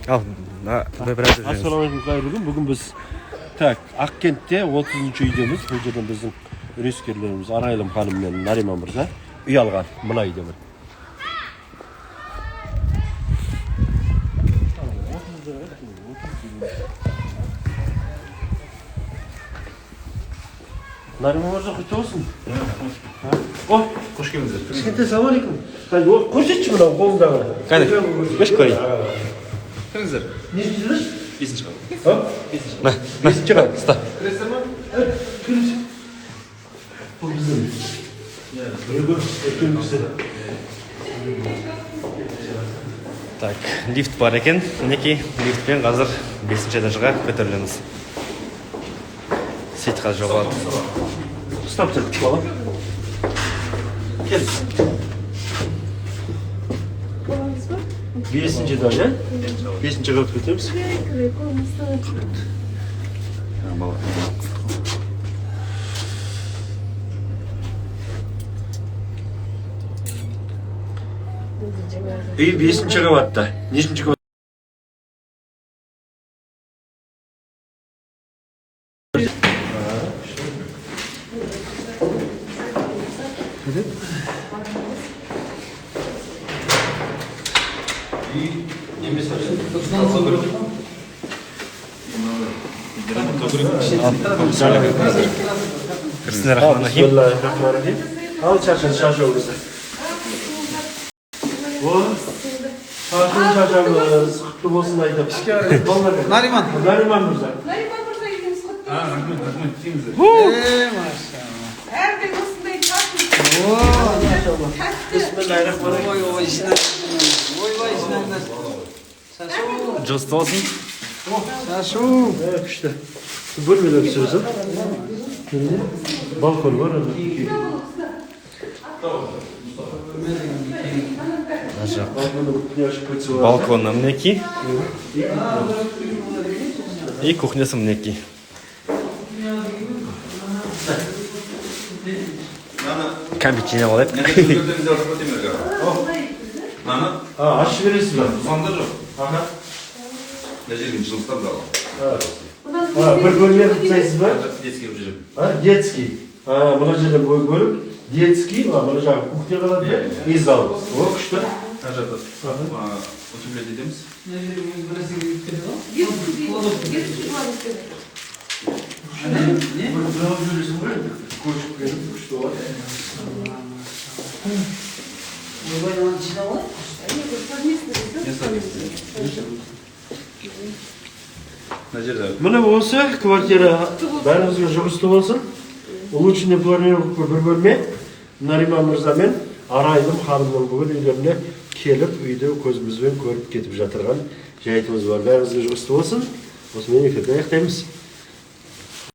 Ал, біраз жүріңіз. Ассалаумағалейкум, қайырлы күн. Бүгін біз так Ақкентте 30 үйдеміз. Бұл жерден біздің үлескерлеріміз Арайлым ханым мен Нариман мырза үй алған. Мына үйде бір. Нариман мырза, құтты болсын. О, Қош келдіңіздер. Кішкентай, салам алейкум. Қане, о, көрсетші мынау қолыңдағы. Қане, көш көрейін. Кіріңіздер. Нешінші этаж? Бесінші қабат. А? Бесінші қабат. Ұста. Кіресіздер ма? Кіріңіз. Бұл біздің үлгі, үлкен кісі. Так, лифт бар екен. Мінекей, лифтпен қазір бесінші этажға көтерілеміз. Сейтқазы жоғалады. Ұстап тұр, бала. Кел. Бесінші этаж, иә? Бесінші қабатқа көтереміз. Бала. Үй бесінші қабатта. Нешінші қабат? Үй немесе Бисмиллахиррахманиррахим. Бисмиллахиррахманиррахим. Ал шашын шашуыңызды. О, шашын шашамыз. Құтты болсын айтып. Балалар. Нариман. Нариман мырза. Нариман мырза, үйіңіз құтты болсын. Рахмет, рахмет, тиіңіздер. Әрдайым осындай тату, тәтті. Бисмиллахиррахманиррахим. Ой, ой, жинаңдар. Ойбай, жинаңдар. Шашу. Жұғысты болсын. Шашу. Ә, күшті. Бөлмелер түсіресіз. Міне балкон бар ана. Мына жақ. Балконды кухня ашып қойса болады. Балконы мінекей. И кухнясы мінекей. Кәмпит жинап алайық. Мынаны А, ашып жібересіз ба? бұзғандар жоқ. Аха. Мына жерге жылыстап да. А, бір бөлме қылып тастайсыз ба? Детский қылып жіберіп. А, детский. А, мына жерде бөліп, детский, а мына жағы кухня қалады да, и зал. О, күшті. Мына жақта утеплять етеміз. Мына жерге өзі бір нәрсе киіп кетеді ғой. Детский, детский кладовка. Не? Бір жауып жібересің ғой енді. Көшіп келіп, күшті болады. Ойбай, мынаны жинап алайық. Они вот совместно Не совместно. Мына жерде Міне осы квартира бәріңізге жұғысты болсын. Улучшенный планировка, бір бөлме. Нариман мырза мен Арайлым ханымның бүгін үйлеріне келіп, үйді көзімізбен көріп кетіп жатырған жайтымыз бар. Бәріңізге жұғысты болсын. Осымен эфирді аяқтаймыз.